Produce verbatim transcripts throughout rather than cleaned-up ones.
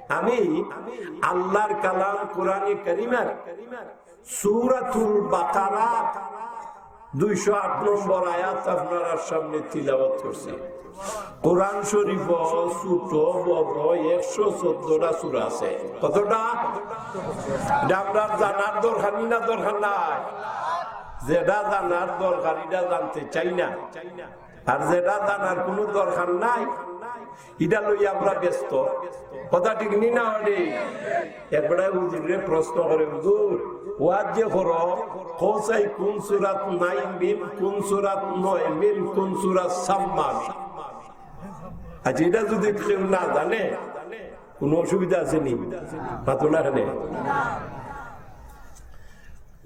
আমি আল্লাহর কালাম কোরআনে কারিমের সূরাতুল বাকারা দুইশো আট নম্বর আয়াত আপনারার সামনে তিলাওয়াত করছি। কোরআন শরীফ ছোট বড় একশো চোদ্দটা সূরা আছে। কতটা? ইটা আপনার জানার দরকার নি না দরকার নাই? যেটা জানার দরকার, ইটা জানতে চাই না। আর যেটা জানার কোনো দরকার নাই, ইটা লইয়া আমরা ব্যস্ত। কথা ঠিক নি না? অনে একবারে হুজুররে প্রশ্ন করে, "হুজুর, ওয়াজ যে করো, কও চাই কোন সূরাত নাই মিম, কোন সূরাত নয় মিম, কোন সূরাত সাম্মা মিম?" আচ্ছা, ইটা যদি কেউ না জানে, কোনো অসুবিধা আছে নি? মাতো না কেনে?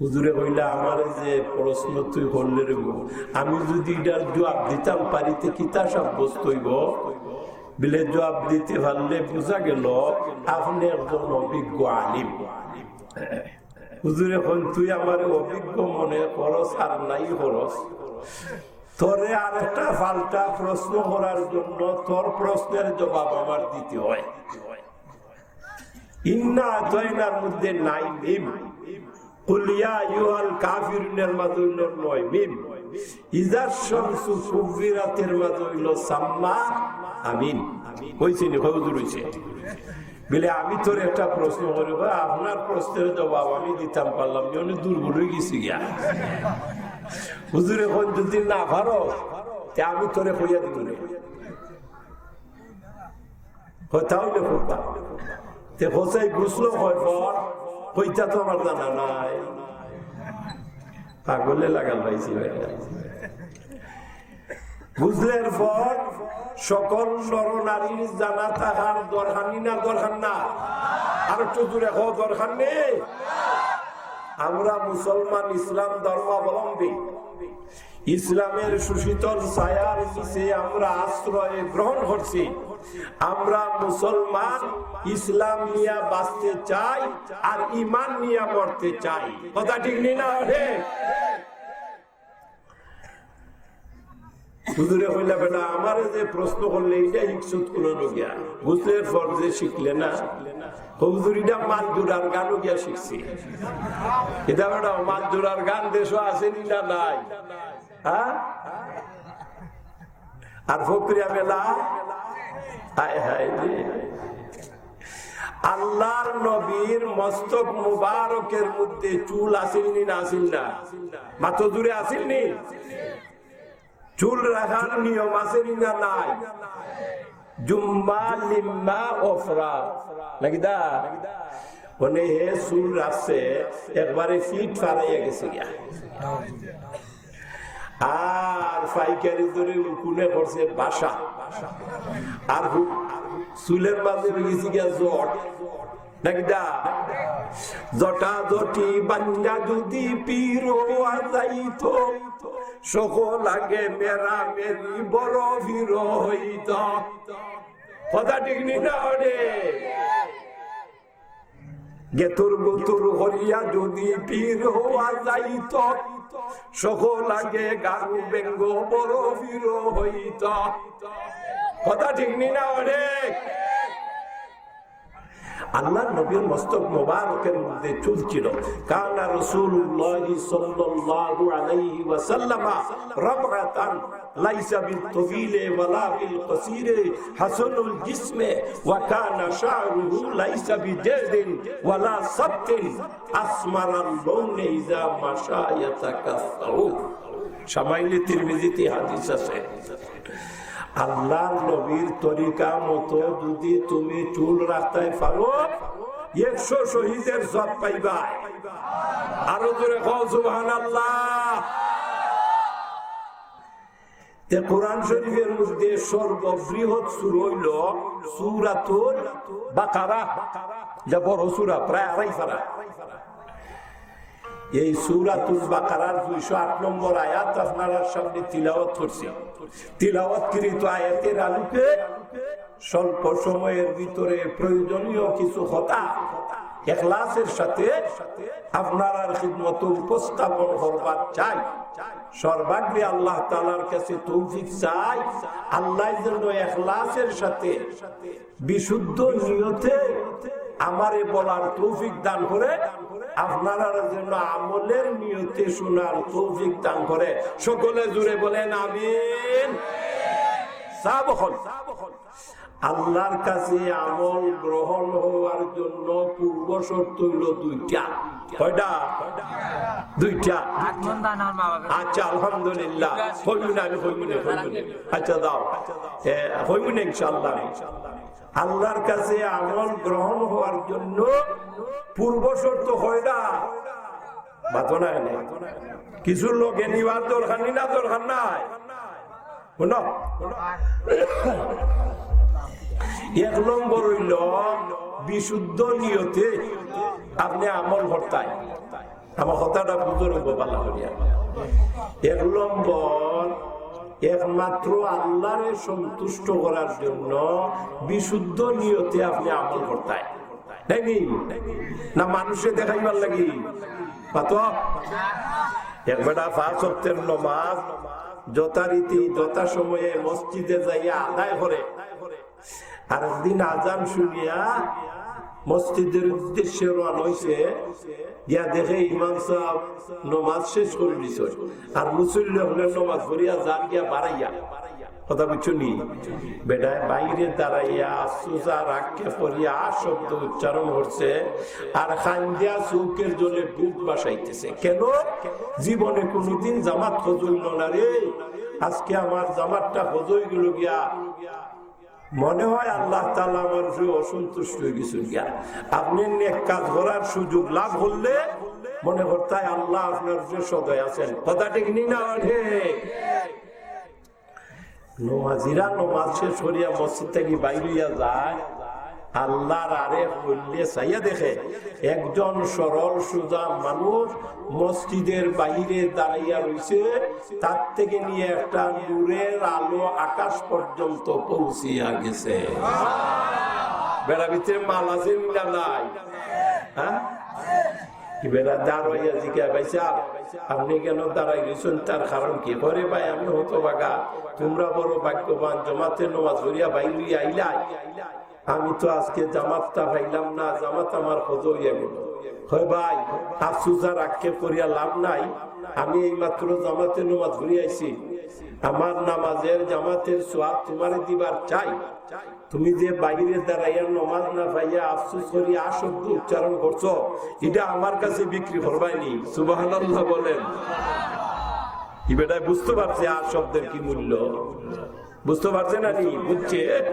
হুজুরে কইলা, "আমারে যে প্রশ্ন তুই করলে রে গো, আমি যদি ইটার জবাব দিতাম পারি, তে কিতা সাব্যস্ত অইবো?" বিলে জবাব দিতে পারলে বুঝা গেল, আপনি একজন অভিজ্ঞ আলিম। হুজুরে কইন, "তুই আমারে অভিজ্ঞ মনে করস আর নাই করস, তোরে আরেকটা পাল্টা প্রশ্ন করার জন্য তোর প্রশ্নের জবাব আমার দিতে হয়।" ইন্না আতাইনার মধ্যে নাই মিম, কুল ইয়া আইয়ুহাল কাফিরুনের মাঝে অইলো নয় মিম, ইজার শামসু কুব্বিরাতের মাঝে অইলো সাম্মা মিম। কইছি নি, হুজুর কইছে। বলে, "আমি তোরে একটা প্রশ্ন করি, বা আপনার প্রশ্নের জবাব আমি দিতাম পারলাম না, অনেক দুর্বল অই গেছি গিয়া।" হুজুরে কইন, "যদি না পারো, তে আমি তোরে কইয়া দিমু নে।" কইতা অইলে কইতা। তে কও চাই গোসল কয় ফরজ, কইতা তো আমার জানা নাই। পাগলে লাগাল পাইছি বেটা। গোসলের ফরজ সকল নর নারীর জানা থাকার দরকার নি না দরকার না? আর একটু জোরে কও, দরকার নি? আমরা মুসলমান, ইসলাম ধর্মাবলম্বী, ইসলামের সুশীতল ছায়ার নিচে আমরা আশ্রয় গ্রহণ করছি। আমরা মুসলমান, ইসলাম নিয়া বাঁচতে চাই আর ইমান নিয়া মরতে চাই। কথা ঠিক নি না? হুজুরে কইলা, "বেটা, আমারে যে প্রশ্ন করলে, ইটা হিকছত কুনো লগিয়া? গোসলের ফরজে শিখলে না?" কও, "হুজুর, ইটা মাছ ধরার গানো গিয়া শিখছি।" ইটা বেটা, মাছ ধরার গান দেশো আছে নি না নাই? হ্যাঁ? আর ফকরিয়া মেলা? হায় হায় রে। আল্লাহর নবীর মস্তক মুবারকের মধ্যে চুল আছিল নি না আছিল না? মাতো জোরে আছিল নি? চুল রাখার নিয়ম আছে নি না নাই? জুম্মা, লিম্মা, ওফরা। নাকি দা? মানে হে চুল রাখছে, একবারে ফিট ফারাইয়া গেছে গিয়া। আর ফাইকারি ধরে উকুনে করছে বাসা। আর হু-, চুলের মাঝে অই গেছে গিয়া জট। নাকি দা? জটা জটি বান্ধা যদি পীর হওয়া যাইত, সকল আগে মেরা মেরি বড় পীর হইত। কথা ঠিক নি না? ওরে, গেতুর গুতুর করিয়া যদি পীর হওয়া যাইত, সকল আগে গারু বেঙ্গ বড় পীর হইত। কথা ঠিক নি না? ওরে, আল্লাহর নবীর মস্তক মোবারকের মধ্যে চুল ছিল। কানা রাসূলুল্লাহ সাল্লাল্লাহু আলাইহি ওয়াসাল্লাম রাবআতান লাইসা বিত তবিলে ওয়ালা বিল কসিরে হাসানুল জিসমে ওয়া কানা শা'রুহু লাইসা বিজাদিন ওয়ালা সাবতিন আসমারাল লাউনে ইজা মাশা ইয়াতাকাসসাউ। শামাইলে তিরমিজিতে হাদিস আছে। আল্লাহর নবীর তরিকা মতো যদি তুমি চুল রাখতায় পারো, একশো শহীদের সওয়াব পাইবায়। আরো জোরে কও সুবহানাল্লাহ। তে কোরআন শরীফের মধ্যে সর্ববৃহৎ সূরা অইলো সূরাতুল বাকারা। ইটা বড় সূরা, প্রায় আড়াই পারা। এই সূরাতুল বাকারার দুইশো আট নম্বর আয়াত আপনারার সামনে তিলাওয়াত করছি। তিলাওয়াতকৃত আয়াতের আলোকে স্বল্প সময়ের ভিতরে প্রয়োজনীয় কিছু কথা ইখলাসের সাথে আপনারার খিদমতে উপস্থাপন করবার চাই। সর্বাগ্রে আল্লাহ তাআলার কাছে তৌফিক চাই, আল্লাহ যেন এখলাসের সাথে বিশুদ্ধ নিয়তে আমারে বলার তৌফিক দান করে, আপনারারে যেন আমলের নিয়তে শোনার তৌফিক দান করে। সকলে জোরে বলেন, আমিন। সাব হল। আল্লাহর কাছে আমল গ্রহণ হওয়ার জন্য পূর্ব শর্ত হইল দুইটা। কয়টা? দুইটা। আচ্ছা, আলহামদুলিল্লাহ। কইমু না, আমি কইমু না, কইমু না। আচ্ছা, দাও। এ, কইমু না, ইনশাআল্লাহ। আল্লাহর কাছে আমল গ্রহণ হওয়ার জন্য পূর্ব শর্ত কয়টা? মাতো না কেনে? কিছু লোকে নিবার দরকার নি, না দরকার নাই? হুনো, এক নম্বর হইল বিশুদ্ধ নিয়তে আপনে আমল করতায়। আমার কথাটা বুঝুন, ভালা করিয়া। এক নম্বর, একমাত্র আল্লাহরে সন্তুষ্ট করার জন্য বিশুদ্ধ নিয়তে আপনে আমল করতায়। নাকি? না মানুষে দেখাইবার লাগি? মাতো। এক বেটা পাঁচ ওয়াক্তের নমাজ যথারীতি যথাসময়ে মসজিদে যাইয়া আদায় করে, আর একদিন আজান শুনিয়া মসজিদের উদ্দেশ্যে রওনা হইছে, গিয়া দেখে ইমাম সাহেব নমাজ শেষ করে দিছে, আর মুসল্লি হকলে নমাজ পড়িয়া যার গিয়া বাড়াইয়া। কথা বুঝছো নি? বেটায় বাইরে দাঁড়াইয়া আফসুস আর আক্ষেপ করিয়া আ শব্দ উচ্চারণ করছে, আর কান্দিয়া চোখের জলে বুক ভাসাইতেছে। কেন? জীবনে কোনোদিন জামাত হজইল না রে, আজকে আমার জামাতটা হজই গেল গিয়া। মনে হয় আল্লাহ তাআলা আমার উপরে অসন্তুষ্ট হয়ে গেছেন গিয়া। আপনে নেক কাজ করার সুযোগ লাভ করলে মনে করতায় আল্লাহ আপনার উপরে সদয় আছেন। কথা ঠিক নি না? ঠিক। নমাজিরা নমাজ শেষ করিয়া মসজিদ থাকি বাইর হইয়া যায়, আল্লাহর আরেক অলিয়ে চাইয়া দেখে একজন সরল সোজা মানুষ মসজিদের বাইরে দাঁড়াইয়া রইছে, তার থেকে নিয়া একটা নূরের আলো আকাশ পর্যন্ত পৌঁছিয়া গেছে। বেটার ভিতরে মাল আছে নি না নাই? হ্যাঁ? কি বেটা দাঁড়াইয়া জিজ্ঞাসা, "ভাই সাহেব, আপনে কেন দাঁড়াই রইছেন? তার কারণ কি?" কয়, "ভাই, আমি হতভাগা, তোমরা বড় ভাগ্যবান, জমাতে নমাজ পড়িয়া বাইর হইয়া আইলায়, আমি তো আজকে জামাতটা পাইলাম না, জামাত আমার হজই গেল।" কয়, "ভাই, আফসুস আর আক্ষেপ করিয়া লাভ নাই, আমি এইমাত্র জামাতে নমাজ পড়িয়া আইছি, আমার নামাজের জামাতের সওয়াব তোমারে দিবার চাই, তুমি যে বাইরে দাঁড়াইয়া নমাজ না পাইয়া আফসুস করি আ শব্দ উচ্চারণ করছো, ইটা আমার কাছে বিক্রি করবায় নি।" সুবহানাল্লাহ বলেন। ই বেটায় বুঝতে পারছে আ শব্দের কি মূল্য, বুঝতে পারছে না নি? বুঝছে।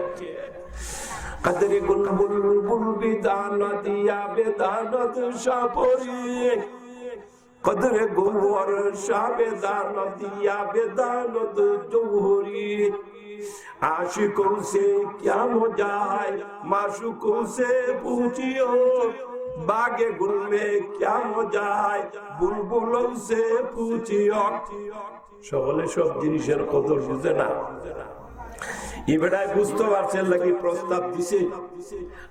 কাদরে গুল বুলবুল বিধান দিয়া বেধান সাপরি, কদরে গৌহর শাহ বেদানত দিয়া বেদানত জৌহরি। আশিকোं से क्या मजा है, माशूकों से पूछियो। बागे गुल में क्या मजा है, बुलबुलों से पूछियो। সকলে সব জিনিসের কদর বুঝে না। ই বেটায় বুঝতে পারছে লাগি প্রস্তাব দিছে।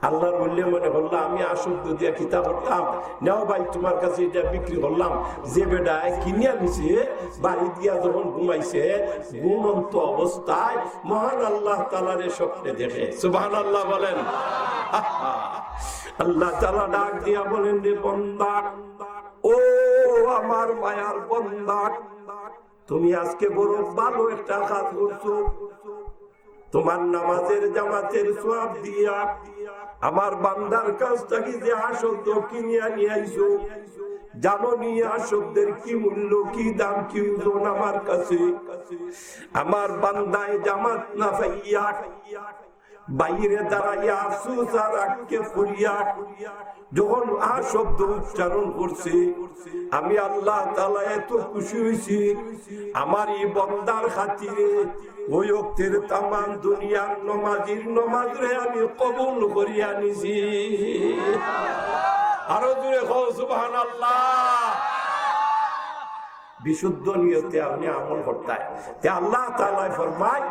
আল্লাহর ওলিয়ে মনে করলা, "আমি আ শব্দ দিয়া কিতা করতাম, নেও ভাই, তোমার কাছে ইটা বিক্রি করলাম।" যে বেটায় কিনিয়া নিছে, বাড়িত গিয়া যখন ঘুমাইছে, ঘুমন্ত অবস্থায় মহান আল্লাহ তাআলারে স্বপ্নে দেখে। সুবহানাল্লাহ বলেন। আল্লাহ তাআলা ডাক দিয়া বলেন, "রে বন্দা, ও আমার মায়ার বন্দা, তুমি আজকে বড় ভালো একটা কাজ করছো। তোমার নামাজের জামাতের সওয়াব দিয়া আমার বান্দার কাছ থাকি যে আ শব্দ কিনিয়া নিয়া আইছো, জানো নি আ শব্দের কি মূল্য, কি দাম, কি ওজন আমার কাছে? আমার বান্দায় জামাত না পাইয়া বাইরে দাঁড়াইয়া আফসুস আর আক্ষেপ করিয়া যখন আ শব্দ উচ্চারণ করছে, আমি আল্লাহ তাআলা এত খুশি হইছি, আমার ই বন্দার খাতিরে ওই ওয়াক্তের তামাম দুনিয়ার নমাজির নমাজরে আমি কবুল করিয়া নিছি।" আরো জোরে কও, সুবহানাল্লাহ। বিশুদ্ধ নিয়তে আপনে আমল করতায়। তে আল্লাহ তাআলায় ফরমায়,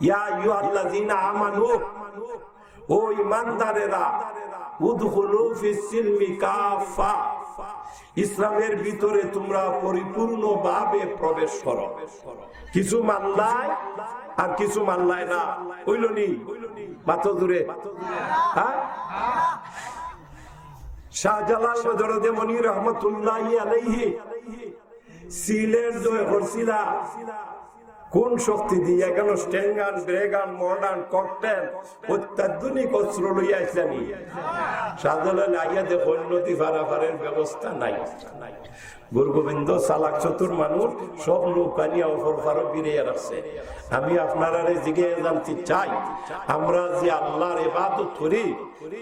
"ইয়া আইয়ুহাল্লাযীনা আমানু, ও ইমানদারেরা, উদখুলু ফিস সিলমি কাফা, ইসলামের ভিতরে তোমরা পরিপূর্ণভাবে প্রবেশ করো। কিছু মানলায় আর কিছু মানলায় না, অইলো নি? মাতো জুরে, হ্যাঁ? শাহজালাল বদরুদ্দিন মনি রহমতুল্লাহি আলাইহি সিলেট জয় করছিলা কোন শক্তি দিয়া? কেন স্টেনগান, ব্রেগান, মডার্ন ককটেল, অত্যাধুনিক অস্ত্র লইয়া আইছলা নি? শাহজালাল আইয়া দেখইন নদী পারাপারের ব্যবস্থা নাই। গুরু গোবিন্দ চালাক চতুর মানুষ, সব নৌকা নিয়া অপর পারো বিরাইয়া রাখছে। আমি আপনারারে জিগাইয়া জানতে চাই, আমরা যে আল্লাহর ইবাদত করি,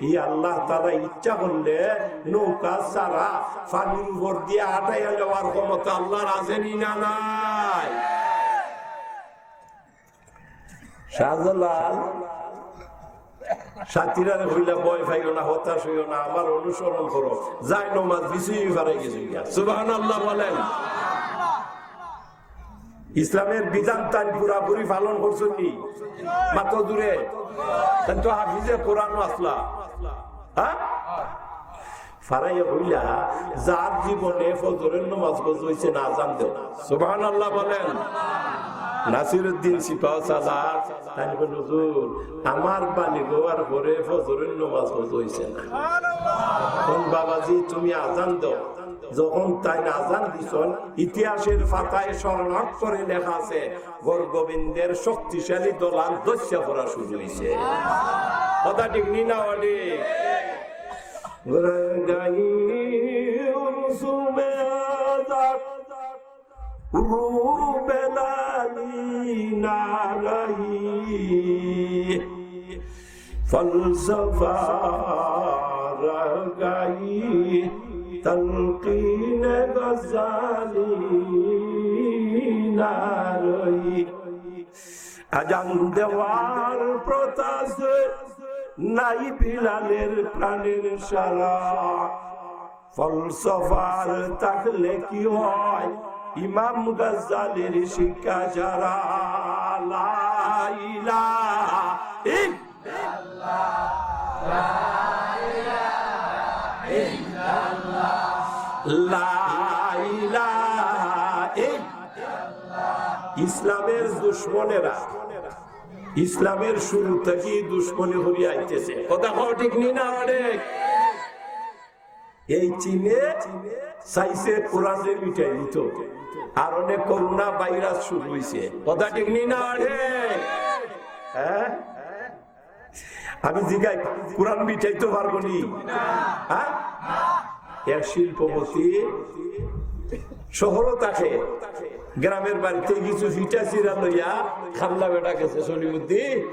ই আল্লাহ তাআলা ইচ্ছা করলে নৌকা ছাড়া পানির উপর দিয়া আটাইয়া নেওয়ার ক্ষমতা আল্লাহর আছে নি না নাই? শাহজালাল সাথীরারে কইলা, "ভয় পাইও না, হতাশ হইও না, আমার অনুসরণ করো।" যায় নমাজ বিছাইয়া ফারাই গেছে গিয়া। সুবহানাল্লাহ বলেন। ইসলামের বিধান তাইন পুরাপুরি পালন করছইন নি? মাতো জুরে। তাইন তো হাফিজে কোরআন আছলা। হ্যাঁ? ফারাইয়া কইলা, "যার জীবনে ফজরের নমাজ ফরজ অইছে না, আজান দেও।" সুবহানাল্লাহ বলেন। নাসিরুদ্দিন সিপাহসালার, তাইন কইন, "হুজুর, আমার বালিগ অওয়ার পরে ফজরের নমাজ ফরজ অইছে না।" কোন বাবাজি, তুমি আজান দেও। যখন তাইন আজান দিছইন, ইতিহাসের পাতায় স্বর্ণাক্ষরে লেখা আছে, গৌর গোবিন্দের শক্তিশালী দলান ধসিয়া পড়া শুরু অইছে। কথা ঠিক নি না অঠিক? আজান দেওয়ার প্রত্যাশে নাই বিলালের প্রাণের সাড়া। ফলসফার থাকলে কি হয় ইমাম গাজ্জালির শিক্ষা ছাড়া? লা ইলাহা ইল্লাল্লাহ, লা ইলাহা ইল্লাল্লাহ, লা ইলাহা ইল্লাল্লাহ। ইসলামের দুশমনেরা ইসলামের শুরু থাকি দুশমনি করিয়া আইতেছে। কথা কও ঠিক নি না অঠিক? এই চীনে চাইছে কোরআনরে মিটাই দিতো, আর অনেক করোনা ভাইরাস শুরু অইছে। কথা ঠিক নি না অঠিক? হ্যাঁ? আমি জিগাই, কোরআন মিটাইতো পারবো নি? হ্যাঁ? এক শিল্পপতি শহরো থাকে, গ্রামের বাড়িতে কিছু ফিটা চিরা লইয়া খামলা বেটা গেছে সলিমুদ্দিন।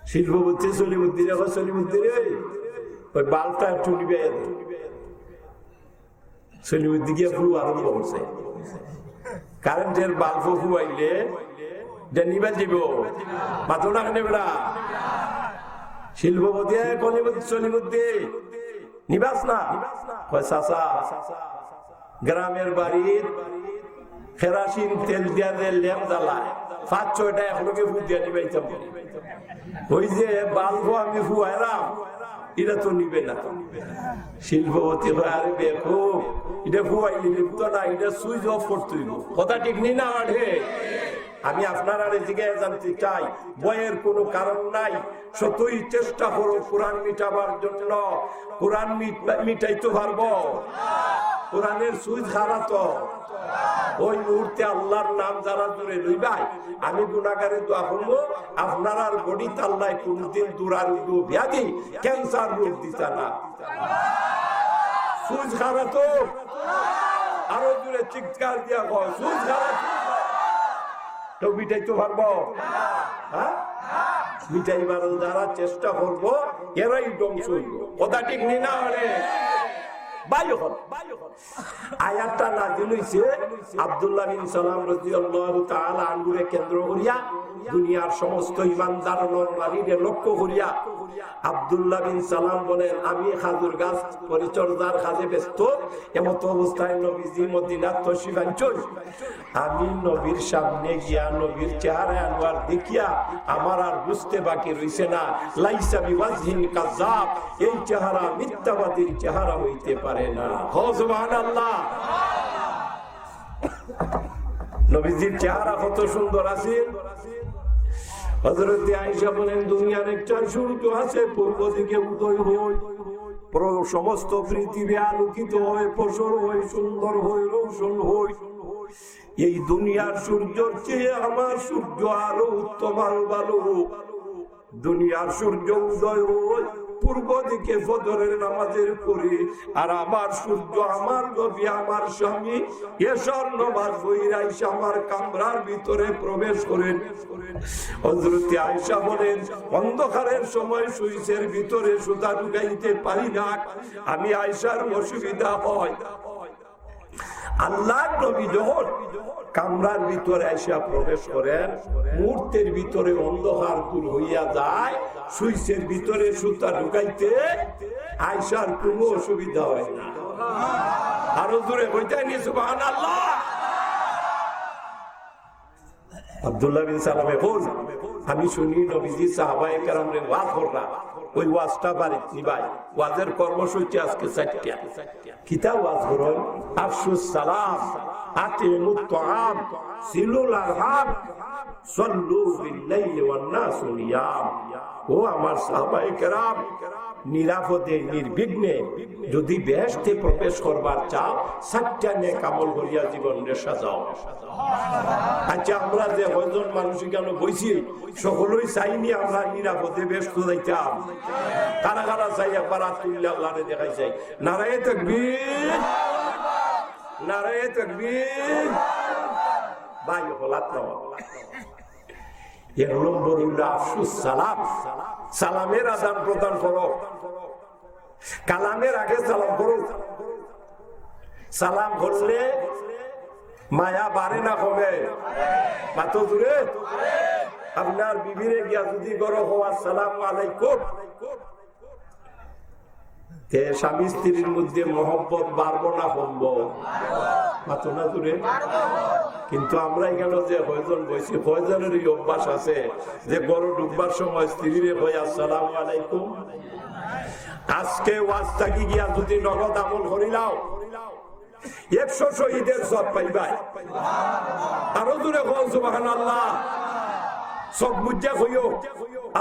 শিল্পপতি সলিমুদ্দিন, এখন সলিমুদ্দিন রে, ওই বাল্বটা একটু নিবে। সলিমুদ্দিন গিয়া ফু আরম্ভ করছে। কারেন্টের বাল্ব ফুয়াইলে এটা নিবা যাইবো। মাতো না কেনে বেটা? শিল্পপতি, এ, কলিমুদ্দিন, সলিমুদ্দিন, নিবাস না? কয়, "চাচা, গ্রামের বাড়িত কেরাসিন তেল দিয়া যে ল্যাম্প জ্বালায়, পাঁচ ছয়টা একলগে ফু দিয়া নিবাইতাম।" ওই যে বাল্ব আমি ফুয়াইরাম, এটা তো নিবে না। শিল্পপতি কয়, "আরে বেকুব, এটা ফুয়াইলে নিতো না, এটা সুইচ অফ করতে অইবো।" কথা ঠিক নি না অঠিক? আমি আপনারারে জিগাইয়া জানতে চাই, ভয়ের কোনো কারণ নাই। শতই চেষ্টা করো কোরআন মিটাবার জন্য, কোরআন মিট-, মিটাইতো পারবো? কোরআনের সুইচ খারাতো। ওই মুহূর্তে আল্লাহর নাম যারা জুরে লইবায়, আমি গুনাহগারে দোয়া করমু, আপনারার বডিত আল্লায় কোনদিন দুরারোগ্য ব্যাধি, ক্যান্সার রোগ দিতা না। সুইচ খারাতো। আরো জুরে চিৎকার দিয়া কও, সুইচ খারাতো। তো মিটাইতো পারবো? হ্যাঁ? মিটাইবার যারা চেষ্টা করবো, এরাই ধ্বংস অইবো। কথা ঠিক নি না অঠিক? ভাই অকল, আয়াতটা নাজিল অইছে আব্দুল্লাহ বিন সালাম রাদিয়াল্লাহু তাআলা আনহুরে কেন্দ্র করিয়া, দুনিয়ার সমস্ত ইমানদার নর নারীরে লক্ষ্য করিয়া। আব্দুল্লাহ বিন সালাম বলেন, আমি খাজুর গাছ পরিচর্যার কাজে ব্যস্ত, এমতো অবস্থায় নবীজি মদিনাত তশরিফ আনছইন। আমি নবীর সামনে গিয়া নবীর চেহারা আনোয়ার দেখিয়া আমার আর বুঝতে বাকি রইছে না, লাইসা বিওয়াজহিন কাযাব, এই চেহারা মিথ্যাবাদীর চেহারা হইতে পারে না। হো সুবহানাল্লাহ। নবীজির চেহারা কত সুন্দর আছিল। হযরতে আয়েশা বলেন, দুনিয়ার একটা সূর্য আছে, পূর্ব দিকে উদয় হয়, পুরো সমস্ত পৃথিবী আলোকিত হয়, প্রসর হয়, সুন্দর হয়, রোশন হয়। এই দুনিয়ার সূর্যর চেয়ে আমার সূর্য আরো উত্তম, আরো ভালো। দুনিয়ার সূর্য উদয় হয় পূর্ব দিকে ফজরের নামাজের পরে, আর আমার সূর্য, আমার নবী, আমার স্বামী এশার নামাজ পড়িয়া আইসা আমার কামরার ভিতরে প্রবেশ করেন। হযরতে আয়েশা বলেন, অন্ধকারের সময় সুইচের ভিতরে সুতা ঢুকাইতে পারি না, আমি আয়েশার অসুবিধা হয়। আল্লাহর নবী যখন কামরার ভিতরে আইসা প্রবেশ করেন, মুহূর্তের ভিতরে অন্ধকার দূর হইয়া যায়, সুইচের ভিতরে সুতা ঢুকাইতে আয়েশার কোনো অসুবিধা হয় না। আরো জোরে কইতাইন নি সুবহানাল্লাহ। আব্দুল্লাহ বিন সালামে কইন, আমি শুনি নবীজি সাহাবায়ে কেরামরে ওয়াজ কররা, ওই ওয়াজটা বাড়িত নিবায়। ওয়াজের কর্মসূচি আজকে চাইরটা। কিতা ওয়াজ করইন? আফশুস সালাম, আতিমুত তাআম, সিলুল আরহাম, সল্লু বিল লাইলি ওয়ান নাসু নিয়াম। ও আমার সাহাবায়ে কেরাম, নিরাপদে নির্বিঘ্নে যদি বেহেশতে প্রবেশ করবার চাও, চাইরটা নেক আমল করিয়া জীবনরে সাজাও। আচ্ছা, আমরা যে কয়জন মানুষ এখানো বইছি, সকলেউ চাইনি আমরা নিরাপদে বেহেশতো যাইতাম? কারা কারা চাই একবার আত তুলিয়া আল্লাহরে দেখাই চাই। নারায়ে তাকবীর, নারায়ে তাকবীর। ভাই, হলাত না। এক নম্বর অইলো আফশুস সালাম, সালামের আদান প্রদান করো। কালামের আগে সালাম করো। সালাম করলে মায়া বাড়ে না কমে? মাতো জোরে। আপনার বিবিরে গিয়া যদি ঘরো কও, আসসালামু আলাইকুম, তে স্বামী স্ত্রীর মধ্যে মহব্বত বাড়বো না কমবো? মাতো না জোরে। কিন্তু আমরা এখানো যে কয়জন বইছি, কয়জনের এই অভ্যাস আছে যে ঘরো ঢুকবার সময় স্ত্রীরে কয়, আসসালামু আলাইকুম? আজকে ওয়াজ থাকি গিয়া যদি নগদ আমল করিলাও, একশো শহীদের সওয়াব পাইবায়। আরো জোরে কও সুবহানাল্লাহ। চউখ মুজিয়া কইও,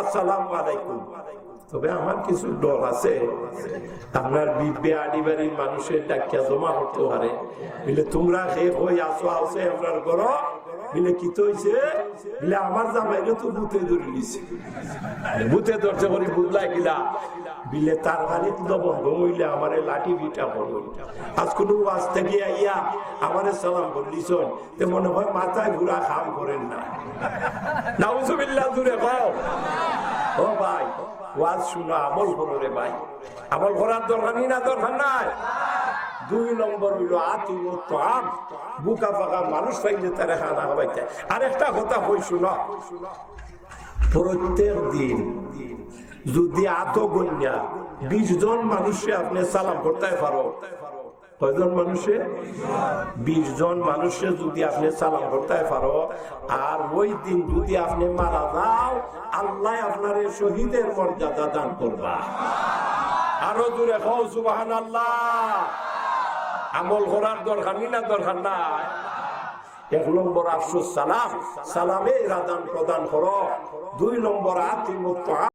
আসসালামু আলাইকুম। তবে আমার কিছু ডর আছে, আপনার বিবে আড়ি বাড়ির মানুষরে ডাকিয়া জমা করতে পারে। বলে, তুমরা কে কই আছো, আওছে আমরার ঘরো। বলে, কিতা অইছে? বলে, আমার জামাইরে তো ভূতে ধরিলিছে। ভূতে ধরছে করি বুঝলা কিলা? বলে, তার বাড়িত লবণ কম অইলে আমারে লাঠি পিটা করো। আজ কোনো ওয়াজ থাকি আইয়া আমারে সালাম করলিছইন, তে মনে হয় মাথায় ঘুরা কাম করের না। নাউজুবিল্লাহ, জোরে কও। ও ভাই, ওয়াজ শুনো, আমল করো রে ভাই। আমল করার দরকার নি না, দরকার নাই? দুই নম্বর অইলো আতিমুত তাআম, ভুকা ফাকা মানুষ পাইলে তারে খানা খাওয়াইতে। আরেকটা কথা কই শুনো, প্রত্যেক দিন যদি আতো গনিয়া বিশ জন মানুষরে আপনে সালাম করতায় পারো, কয়জন মানুষরে? বিশ জন মানুষরে যদি আপনে সালাম করতায় পারো, আর ওই দিন যদি আপনে মারা যাও, আল্লায় আপনারে শহীদের মর্যাদা দান করবা। আরো জোরে কও সুবহানাল্লাহ। আমল করার দরকার নি না দরকার নাই? এক নম্বর আফশুস সালাম, সালামের আদান প্রদান করো। দুই নম্বর আতিমুত তাআম,